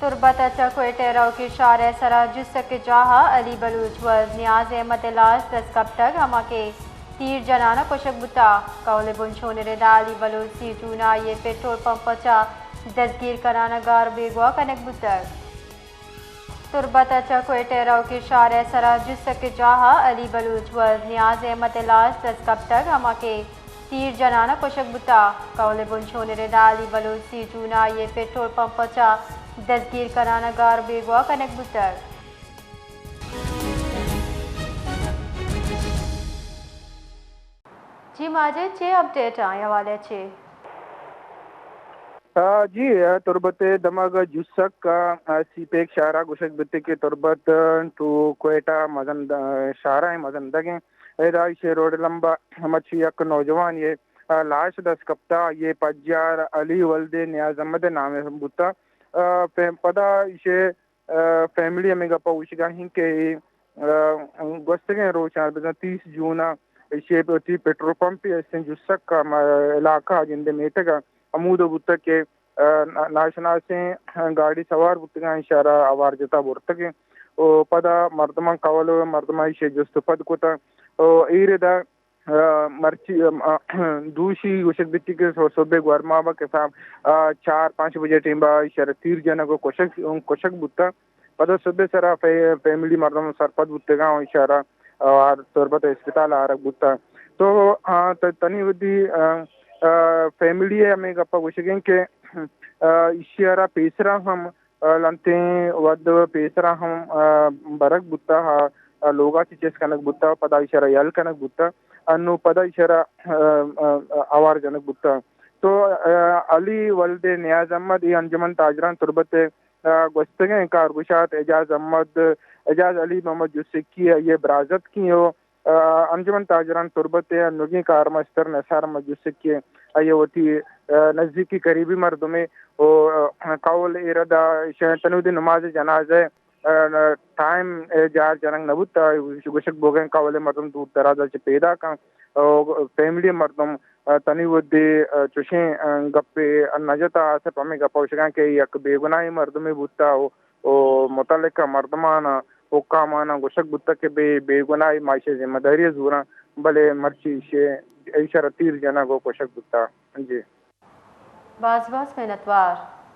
تربت ءَ چہ کوئٹہ ءَ روکی شہر ءِ سرا جسک ءِ جاہ ءَ علی بلوچ ولد نیاز احمد ءِ لاش دست کپتگ، ہما کہ تیر جنان ءَ کشگ بوتگ۔ کہول ءِ بنشون ءِ ردا علی بلوچ سی جون ءَ آئی ءِ پٹرول پمپ ءَ چہ دزگیر کنان ءَ گار بیگواہ کنگ بوتگ۔ تربت ءَ چہ کوئٹہ ءَ روکی شہر ءِ سرا جسک ءِ جاہ ءَ علی بلوچ ولد نیاز احمد ءِ لاش دست کپتگ، ہما کہ تیر جنان ءَ کشگ بوتگ۔ کہول ءِ بنشون ءِ ردا علی بلوچ سی جون ءَ آئی ءِ پٹرول پمپ ءَ چہ دزگیر کنان ءَ گار بیگواہ کنگ بوتگ۔ جی ماجد، چے اپڈیٹ آں اے حوالے ءَ چے؟ آ، جی، آ، تربت ءِ دمگ ءَ جسک ءَ، آ، سی پیک شہر ءَ گوشگ بیت کہ تربت ٹو کوئٹہ مزن د-، شہر ءِ مزن دگیں۔ ادا ایشی روڈ لمب ءَ مرچی یک نوجوان ءِ، آ، لاش دست کپتگ، آئی ءِ پجار علی ولد نیاز احمد ءِ نام ءَ بوتگ۔ آ، پہ-، پدا ایشی آ، فیملی ہمے گپ ءَ گوشگ ءَ انت کہ، آ، گوستگیں روچاں بزاں تیس جون ءَ ایشی ءِ وتی پٹرول پمپے استیں جسک ءَ ما-، علاقہ ءَ جند ءِ میتگ ءَ ہمود ءَ بوتگ کہ، آ، نا-، ناشناسیں گاڑی سوار بوتگ ءُ ایشی ءَ را آوار جت ءُ برتگ اَنت۔ ءُ پدا مردماں کہول ءِ مردماں ایشی ءِ جست ءُ پد کتگ ءُ اے رد ءَ آ، مرچی، آ، دوشی گوشگ بیتی کہ سو-، صبح گورماب ءَ کسان، آ، چار پنچ بجے ٹیم ءَ ایشی ءَ را تیر جنگ ءُ کشگ، کشگ بوتگ۔ پدا صبح سرا فے-، فیملی مردم سرپد بوتگ اَنت ءُ ایشی ءَ را، آ، تربت اسپتال ءَ آرگ بوتگ۔ تو، آ، ت-، تنی وھدی، آ، آ، فیملی ءِ ہمے گپ ءَ گوشگ اِنت کہ، آ، ایشی ءَ را پیسرا ہم آ، لنٹیں وھد پیسرا ہم، آ، برگ بوتگ، آ، آ، لوگ ءَ چہ چست کنگ بوتگ، پدا ایشی ءَ را یل کنگ بوتگ، انوں پدا ایشی ءَ را، آ، آ، آ، آوار جنگ بوتگ۔ تو، آ، علی ولد نیاز احمد اے انجمن تاجران تربت ءِ، آ، گوستگیں کارگشاد اعجاز احمد، اعجاز علی محمد جسکی ءِ آئی ءِ برازتک اِنت ءُ آ، انجمن تاجران تربت ءِ انوگیں کارمستر نثار احمد جسکی ءَ آئی ءَ وتی، آ، نزیکی قریبی مردمے ءُ، آ، کہول ءِ ردا ایشی ءِ تنودی نماز جنازہ ءِ، آ، ٹائم ءَ جار جنگ نہ بوتگ، گوشگ بوگ ءَ اِنت کہول ءِ مردم دور دراز ءَ چہ پیداک اَنت ءُ فیملی ءِ مردم، آ، تنی وھدی، آ، چوشیں، آ، گپے نہ جتگ، صرف ہمے گپ ءَ گوشگ ءَ اَنت کہ یک بے گناہیں مردمے بوتگ ءُ ءُ متعلقہ مردماناں، حکاماناں گوشگ بوتگ کہ بے، بے گناہی ما ایشی ءِ ذمہ داری ءَ زوراں، بلے مرچی ایشی، ایشی ءَ را تیر جنگ ءُ کشگ بوتگ۔ جی۔ باز باز منتوار۔